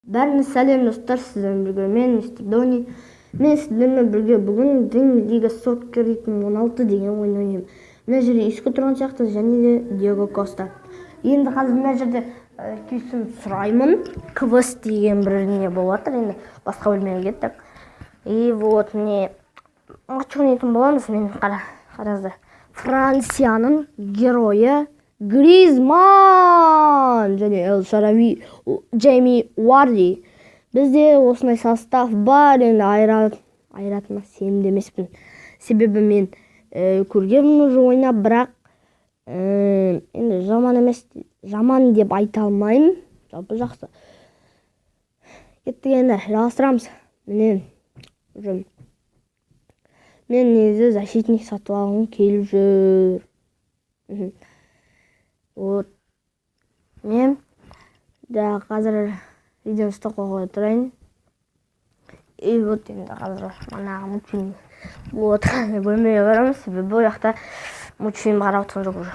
Бәріне сәлем, достар! Сіздермен бірге мен, мистер Дони. Мен сіздермен бірге бүгін Dream League Soccer 2016 деген ойын ойнаймын. Мына жерде Иско тұрған сияқты және де Диего Коста. Енді қазір мына жерде кешірім сұраймын, квест деген бір не болып жатыр. Енді басқа бөлмеге кеттік. И вот, міне, матч ойнайтын боламыз. Мен қараңыздар, Францияның геройы Гризман және Эл Шарави, Джейми Уарди. Бізде осындай состав бар. Енді айыратыныма сенімді емеспін, себебі мен көргенмін уже ойнап, бірақ енді жаман емес, жаман деп айта алмаймын, жалпы жақсы. Кеттік, енді жалғастырамыз. Міне, уже мен негізі защитник сатып алғым келіп жүр. Вот, мен да қазір видеоны стопқа қоя тұрайын. И вот, енді қазір манағы мультфильм болып жатқан бөлмеге барамыз, себебі ол жақта мультфильм қарап отырған жоқ уже.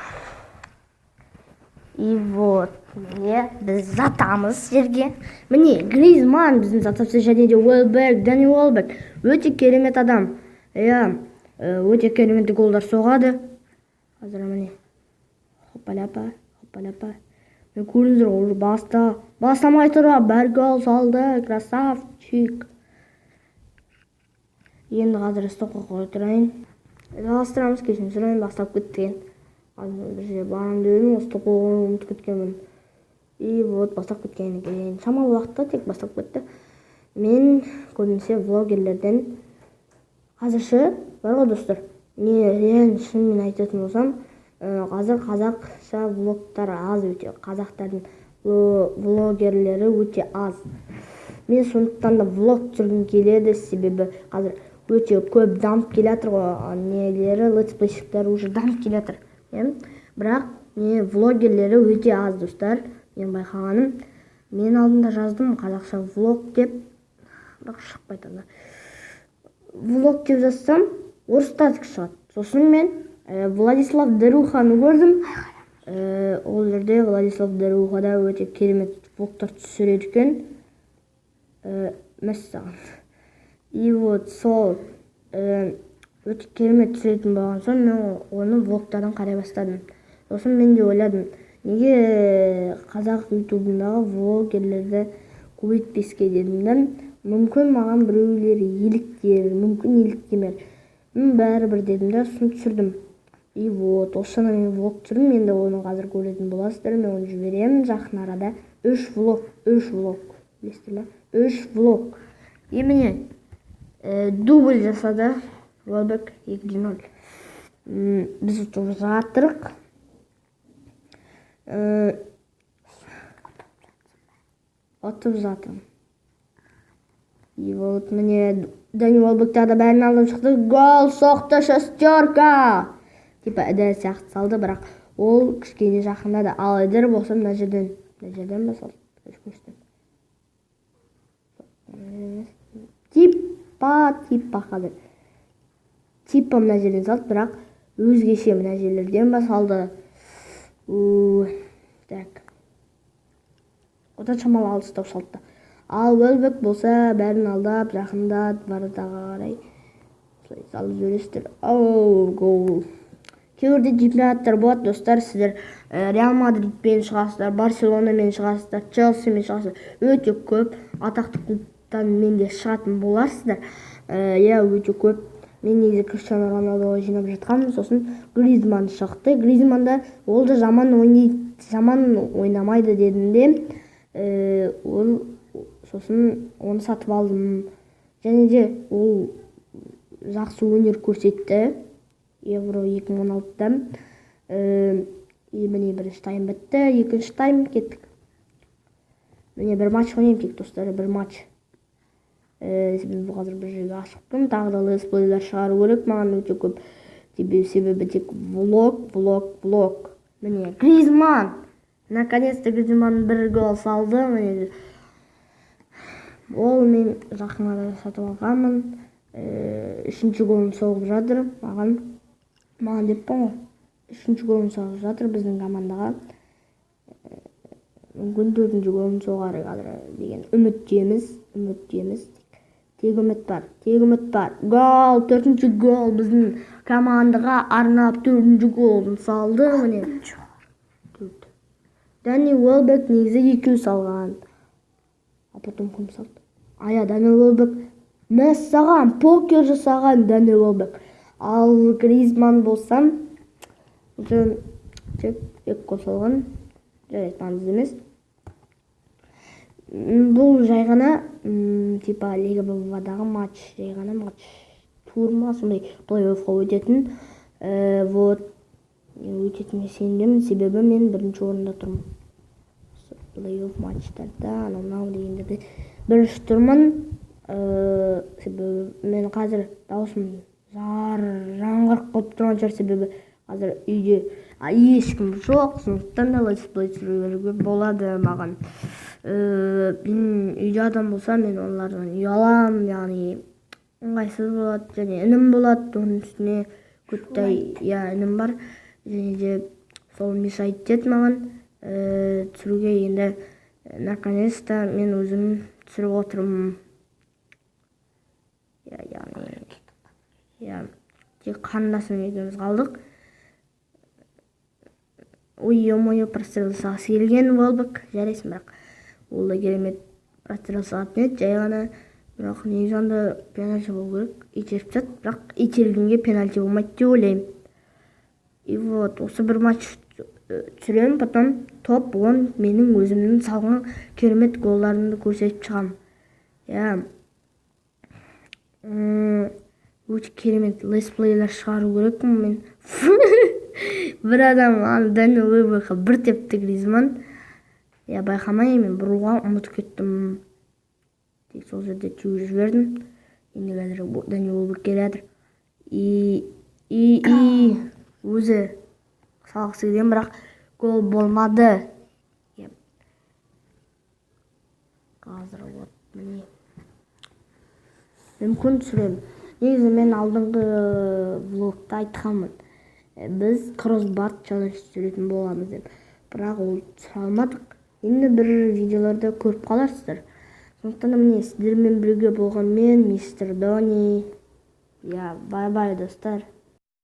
И вот, міне, біз жатамыз жерге. Міне, Гризман біздің составта және де Уэлбек, Дани Уэлбек өте керемет адам, иә, өте керемет голдар соғады. Қазір, міне, хоппаляпа, хоппаляпа. Міне, көрдіңіздер ғой, уже бастамай тұра бір гол салды, красавчик. Енді қазір стопқа қоя тұрайын, жалғастырамыз. Кешірім сұраймын, бастап кетті екен. Қазір бір жерге барамын деп едім ғой, стоп қоюды ұмытып кеткенмін. И вот, бастап кеткен екен, шамалы уақытта тек бастап кетті. Мен көбінесе влогерлерден қазірше бар ғой, достар, не, реально, шынымен айтатын болсам, қазір қазақша влогтар аз, өте қазақтардың влогерлері өте аз. Мен сондықтан да влог түсіргім келеді, себебі қазір өте көп дамып келе жатыр ғой нелері, летсплейщиктер уже дамып келе жатыр, иә, бірақ не, влогерлері өте аз, достар. Мен байқағаным, мен алдында жаздым «қазақша влог» деп, бірақ шықпайды. Анда влог деп жазсам, орыстардікі шығады. Сосын мен Владислав Деруханы көрдім. Ол жерде Владислав Дерухада өте керемет влогтар түсіреді екен. Мәссаған. И вот, сол өте керемет түсіретін болған соң, мен оның влогтарын қарай бастадым. Сосын мен де ойладым, неге қазақ ютубындағы влогерлерді көбейтпеске дедім да. Мүмкін, маған біреулер еліктер, мүмкін, еліктемер, бәрібір дедім да, сосын түсірдім. И вот, осы жаңа мен влог түсірдім. Енді оны қазір көретін боласыздар, мен оны жіберемін жақын арада. Үш влог, үш влог, білесіздер ма, үш влог. И міне, дубль жасады Уэлбек, 2:0. Біз ұтып жатырық. Ұтып жатырмын. И вот, міне, Дани Уэлбек тағы да бәрін алдап шықты, гол соқты, шестерка, типа Эдер сияқты салды, бірақ ол кішкене жақындады. Ал Эдер болса мына жерден, мына жерден ба салды? Көрсетемін. Типа қазір типа мына жерден салды, бірақ өзгеше мына жерлерден ба салды? Так, одан шамалы алыстау салды. Ал Уэлбек болса бәрін алдап, жақындап, воротаға қарай осылай салып жібересіздер. Оу, гол! Кейбірде чемпионаттар болады, достар, сіздер Реал Мадридпен шығасыздар, Барселонамен шығасыздар, Челсимен шығасыздар, өте көп атақты клубтармен де шығатын боларсыздар. Иә, өте көп. Мен негізі Криштиану Роналдоға жинап жатқанмын, сосын Гризман шықты. Гризман да, ол да жаман ойнайды, жаман ойнамайды дедім де, ол сосын оны сатып алдым. Және де ол жақсы өнер көрсетті Евро 2016-да. И міне, бірінші тайм бітті, екінші тайм кеттік. Міне, бір матч ойнаймын тек, достар, бір матч, себебі қазір бір жерге ашықпын. Тағы да летсплейлер шығару керек маған өте көп, себебі тек влог, влог, влог. Міне, Гризман, наконец то Гризман бір гол салды. Міне, ол мен жақын арада сатып алғанмын. Үшінші голын соғып жатыр маған, маған деппін ғой, үшінші голын соғып жатыр біздің командаға. Мүмкін, төртінші голын соғар қазір деген үміттеміз, үміттеміз. Тек үміт бар, тек үміт бар. Гол! Төртінші гол! Біздің командаға арнап төртінші голын салды, міне. Төрт. Дани Уэлбек негізі екеу салған. А потом кім салды? А, иә, Дани Уэлбек. Мәссаған, покер жасаған Дани Уэлбек. Ал Гризман болса, уже тек екі гол салған. Жарайды, маңызды емес. Бұл жай ғана типа Лига ББВАдағы матч, жай ғана матч, тур ма, сондай, плей-оффқа өтетін. Вот, өтетініне сенімдімін, себебі мен бірінші орында тұрмын. Плей-офф матчтарда, анау мынау дегендерде бірінші тұрмын. Себебі мен қазір дауысым зар жаңғырық қылып тұрған шығар, себебі қазір үйде ешкім жоқ, сондықтан да летсплей түсіруге болады маған. Мен үйде адам болса, мен олардан ұяламын, яғни ыңғайсыз болады, және інім болады оның үстіне, көттай, иә, інім бар, және де сол мешает етеді маған түсіруге. Енді наконец-то мен өзім түсіріп отырмын, иә, яғни, иә, тек қарындасым екеуміз қалдық. Ой, ё-моё, прострел жасағысы келген Уэлбек. Жарайсың, бірақ ол да керемет прострел салатын еді жай ғана. Бірақ негізі анда пенальти болу керек, итеріп тастады, бірақ итергенге пенальти болмайды деп ойлаймын. И вот осы бір матч түсіремін, потом топ 10 менің өзімнің салған керемет голдарымды көрсетіп шығамын, иә. Өте керемет летсплейлер шығару керекпін мен. Бір адам ана Дани Уэлбекке бір тепті Гризман, иә, байқамай мен бұруға ұмытып кеттім, тек сол жерде теуіп жібердім. Енді қазір Дани Уэлбек келе жатыр и өзі салғысы келген, бірақ гол болмады, иә. Қазір, вот, міне, мүмкін, түсіремін. Негізі мен алдыңғы влогта айтқанмын, біз кроссбар челлендж түсіретін боламыз деп, бірақ ол түсіре алмадық. Енді бір видеоларда көріп қаларсыздар. Сондықтан да, міне, сіздермен бірге болған мен, мистер Дони, иә. Бай бай, достар.